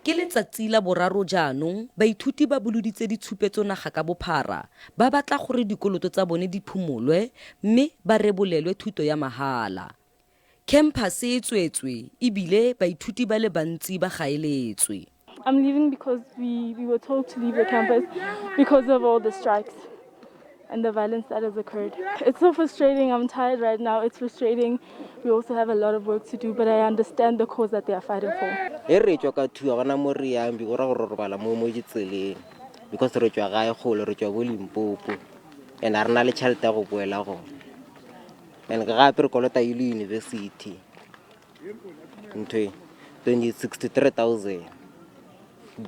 Ke letsatsi la boraro jaanong baithuti ba boloditse ditshupetso naga ka bophara ba batla gore dikoloto tsa bone di phumolwe mme ba rebolelwe thuto ya mahala. Khemphase e tswetswe e bile baithuti ba le bantsi ba gaeletswe. I'm leaving because we were told to leave the campus because of all the strikes and the violence that has occurred. It's so frustrating. I'm tired right now. It's frustrating. We also have a lot of work to do, but I understand the cause that they are fighting for. E re tswa ka thua gona mo re yang go ra gore robala mo mo ditseleng because re tswa gae kgole, re tswa bo Limpopo, and a re na le tšhelete ya go boela gona, and gape re kolota e le university ntho e 20 63 000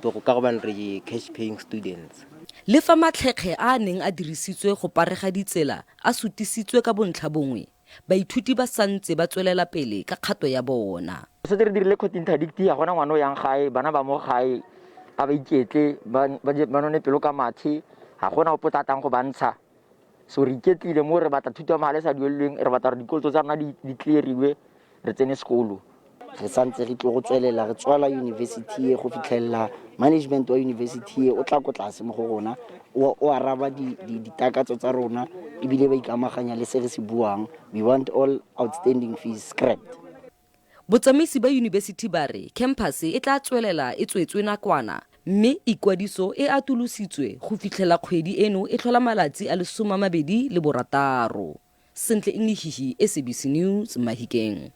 go ka gobane re cash paying students. Le fa matlhekge a a neng a dirisitswe go parega ditsela a sutisitswe ka bontlha bongwe, baithuti ba santse ba tswelela pele ka kgato ya bona. Setse re dirile court interdict, ga gona ngwana o yang gae. Bana ba mo gae a ba iketle, ba none pelo ka mathe, ga gona ope o tla tlang go ba ntsha. So re iketlile mo, re batla thuto ya mahala e sa duelelweng, re batla gore dikoloto tsa rona di cleariwe, re tsene sekolo. Re santse re tlo go tswelela re tswala university e go fitlhelela management wa university e o tla ko tlase mo go rona, o araba ditakatso tsa rona ebile ba ikamaganya le se re se buang. We want all outstanding fees scrapped. Botsamaisi ba yunibesithi ba re khemphase e tla tswelela e tswetswe nakwana mme ikwadiso e atolositswe go fitlhela kgwedi eno e tlhola malatsi a le 26. Sentle Englihihi, SABC News, Mahikeng.